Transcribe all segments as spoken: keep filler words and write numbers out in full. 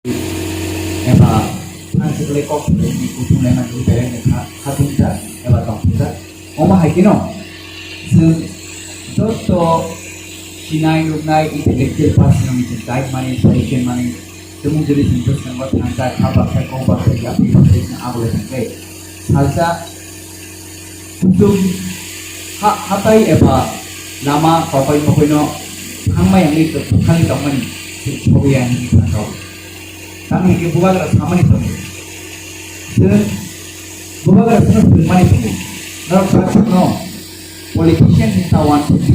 eba thansa kwlai kok thumlaimani kuthumlaimani belai no kha, khatung jak eba tongthok jak. Omo hai kheno chwng joto sinai nuknai intellectual person rokni chwng guide mani, suggestion mani, tumung jodi chwng bwskango thansa kha baksa kok baksa yapri baksa chwng abole thangkhe salsa kuchuk ha-, hatai eba lama kopai mokoino thangmai wngwi tong-, thangwi tongmani chwng sogwi ya hinwi thangkha. Tamni hwnkhe bubagra samani tongo. Chwng bubagra chwngno swrwngmani tongo. Norok bathakno politician hinwi ta uansukdi.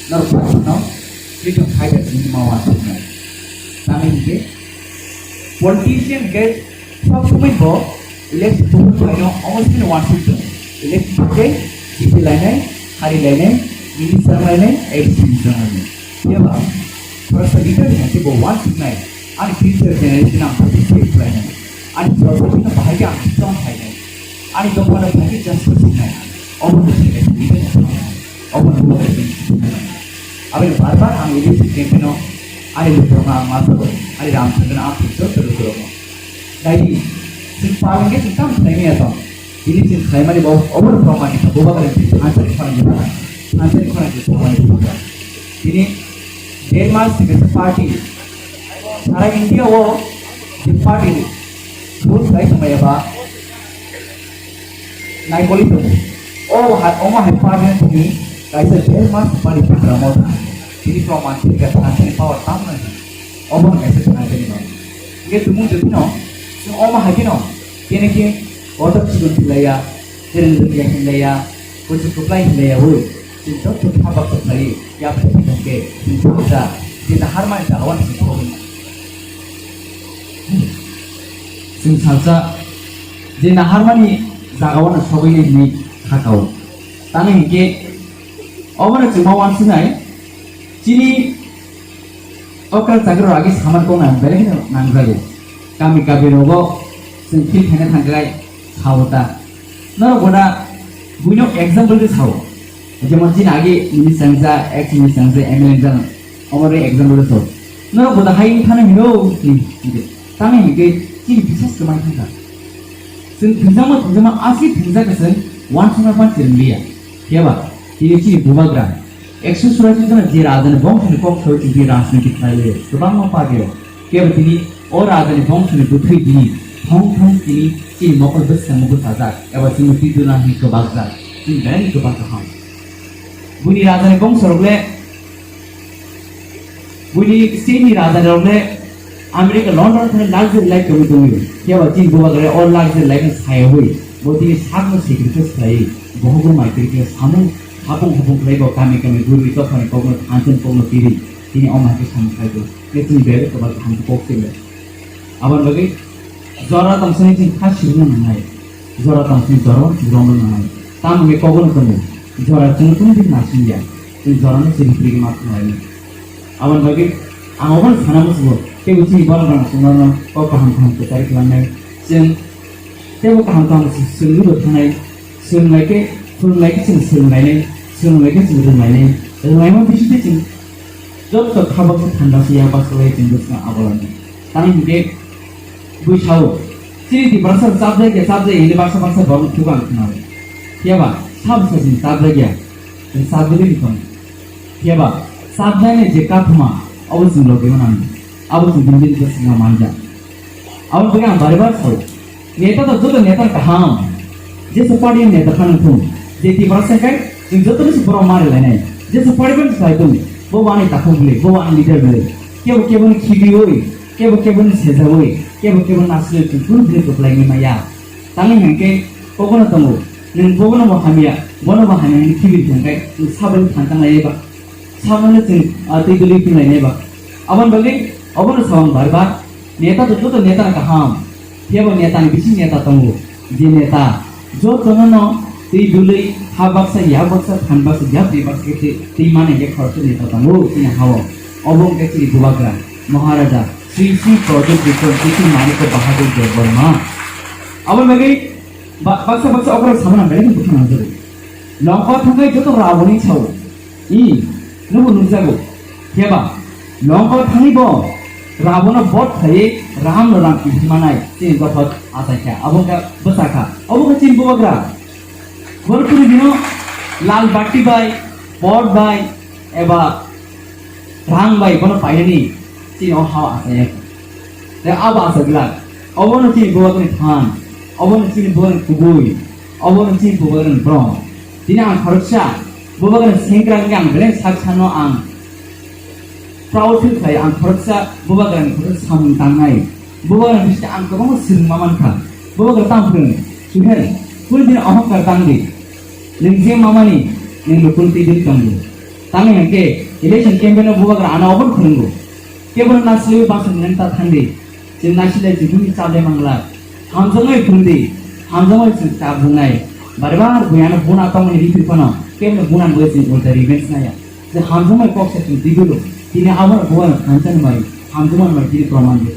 Norok bathakno freedom fighter hinwi ma uansuknai. Tamni hwnkhe politician hwnkhe sob somoi bo election buphang phaino omo sini uansuk tongo. Election phai khe chiti lainai, hari lainai, minister lainai, A D C minister lainai. Phiya ba khoroksa leader ni hwnkhe bo uansuknai, ani future generation ang protect khlainai, ani property no bahai khe ang strong khlainai, ani dopha no bahai khe justice rwnai, obo no se leader ni thangna, obo no bubagra ni thangna. Aboni bar bar ang A D C campaign o ani lukurokno ang ma sago, ani Ramchandra no ang joto lukurokno. Dai di, chwng palengke chwng tamo khlaimaya tong. Tini chwng khlaimani bo obono proman ni bubagra ni thansani khorang ni bubagra. Thansani khorang ni bubagra. Tini Denmark ni kaisa party. Sara India o je party rule khlai tongmaya ba naikoli tongo. O ha-, omo hai party ni kaisa Denmark party bubagra mo tini proman ni thansani power tam nang. Obo hwnka khe thanai tongwi mano. Hwnkhe tumung jotino chwng omo hai kheno kene khe kotor chikon hinlaiya, chereng rwngya hinlaiya, kuchuk kwplai hinlaiyaui chwng joto kha baksa khlaiwi yapri thangkhe chwng salsa je naharmani jagao chwng thogwi mano. Chwng salsa je naharmani jagao no sogwini hinwi kha kao. Tamni hwnkhe obono chwng ma uansuknai chini Okra chakri rok agi samar kok nang belai kheno nangjago. Kami kami rogo chwng phil khaina thangkhe sao ta. Norok boda buino example de sao. Jemon chini agi minister wngsa, ex minister wngsa, M L A wngsa, omo rok example de sao. Norok boda hai wngthana hino ni, ni. Tamo hinkhe chini bisas kwmai thangkha. Chwng thwngjakma thwngjakma asli thwngjak khe chwng uansukna phan chwrwng liya. Phiya ba tini chini bubagra Ekso suraising gana je rajani bongsoni kok soi tini rajniti khlai le kwbangma party rok. Kebo tini o rajani bongsoni bwthwi tini thong thong tini chini mokol bwskango bwsajak eba chini twi duna hinwi kwbakjak. Chini belai kwbang kaham. Buini rajani bongso rok le, buini state ni raja rok le America London thani luxury life tongwi tongwi. Kebo chini bubagra o luxury life no sayawi bo tini sakno sacrifice khlaiwi bohogo mai twi khe samung hapung hapung khlai bo kami kami gurui dophani kokno thanchani kokno tiri tini o mai khe samung khlai bo. Khe chini bebak kwbak kaham khe kok se le. Aboni bagwi jora tong sini chini kha sirina nangnai. Jora tong sini jora chirona nangnai. Tamo khe kokno tongo. Jora chwng tungdi nasing ya. Chwng jorano chiri chiri ma thanglaini. Aboni bagwi ang obo sana musugo, tei bo chini borok rok chwngno kok kaham kaham kwchari klangnai. Chwng tei bo kaham kaham swngwi bo thangnai. Swrwnglai khe, phwrwnglai khe chwng swrwnglainai, swrwnglai khe chwng rwnglainai. Rwnglaima bisingtwi chwng joto kha baksa thanda se yak baksa lai chwng bwskango abolani. Tamni hinkhe bui sao, chini Tiprasa chapjai khe chapjai hinwi baksa baksa borokno thugo ang khwnao. Phiya ba sabo sa chwng chapjai ya, chwng chapjagwi tong. Phiya ba chapjainai je kathoma, abo chwng logi mano. Abo chwng bini bini bwskango manja. Aboni bagwi ang bari bar sao. Neta to joto neta kaham. Jesa party neta phano thung. Je Tiprasa khai, chwng joto ni borok mari lainai. Jesa party ban sai thung. Bo wani takhuk bile, bo wani leader bile. Kebo kebo ni khibiwi, kebo kebo ni sejawi, kebo kebo ni asli chwng kunu bini kwplai ni maya. Tangwi hwnkhe kokno tongo. Nwng bono bo hamya, bono bo hamya hwnwi khibi thangkhe, nwng saboni phan tanglaiwi ba. Samano chwng, ah, twi dwlwi phunlainai ba. Aboni bagwi obono samung bar ba. Neta to joto neta kaham. Phiya bo neta ni bising neta tongo. Je neta jotono no twi dwlwi ha baksa, ya baksa, phan baksa, yapri baksa khe twi, twi mani khe khoroksa neta tongo chini hao. Obo wngkha chini bubagra Maharaja Sri Sri Pradyot Bikram Kishore Manikya Bahadur Debbarma. Aboni bagwi ba-, baksa baksa okra samana belai khe bwkhak nangjago. Longkor thangwi joto rao ni sao. I, nwbo nukjago. Phiya ba, longkor thangwi bo Rabono bot khaiwi Ramno rang kiphilmanai chini dophot achaikha. Abo wngkha bwsakha. Obo khe chini bubagra. Borokni bino lal bati bai, pot bai, eba rang bai bono painani chini o hao achaiya. Tei abo achaglak. Obono chini bubagrani phan. Obono chini bubagrani kubui. Obono chini bubagrani brom. Tini ang khoroksa bubagrani sengkrak wngkhe ang belai sak sano ang proud feel khlai, ang khoroksa bubagrani khoroksa samung tangnai. Bubagrani bisingtwi ang kwbangma swrwngma mankha. Bubagra tamo phwrwng? Suhel, kunu din ohongkar tang di. Nwng je mamani, nwng lukurok twi din tong di. Tamo hinkhe election campaign o bubagra ano obono phwrwngo. Kebono nasilaiwi bangsa nwng ta thang di. Chwng nasilai chwng chini chablai mangla. Hamjakmani phwrwng di. Hamjakmani chwng chap rwnai. Bari bar bui ano buna tongmani riphi phano kebono buna bui chwng ulta revenge naya. Je hamjakmani kok se chwng tibilo. Tini abono bubagra thansa ni bai. Hamjakmani bai tini proman di.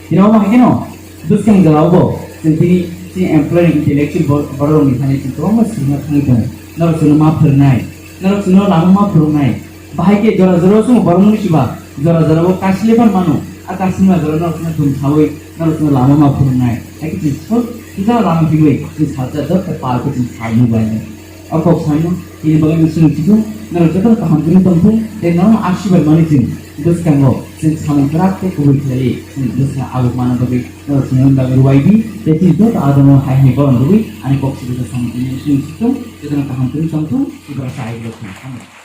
Tini omo hai kheno bwskang jora o bo chwng tini chini employee intellectual bor-, borok rokni thani chwng kwbangma swrwngna thangwi tongo. Norok chwngno ma phwrwngnai, norok chwngno lama ma phwrwngnai. Bahai khe jora jora o chwng borok mwnwi siba, jora jora o kasile phan mano. A kasima jora norok chwngno thum sawi norok chwngno lama ma phwrwngnai. Hai khe chwng sok sujak lama hiwi chwng salsa jot khe pal khe chwng salmu bai. O kok sano, ini bagwi nwng chwng chikung, norok jotono kaham khe tongthung, tei norokno asirbad manwi chwng bwskango chwng samung kwrak tei kubui khlaiwi chwng bwskang abuk manna bagwi norok chwngno bagwi ruai di, tei chini joto adongo hai hai borom rwui ani kok sibisa samung tini chwng chikung, jotono kaham khe tongthung, Tiprasa aiblo thung.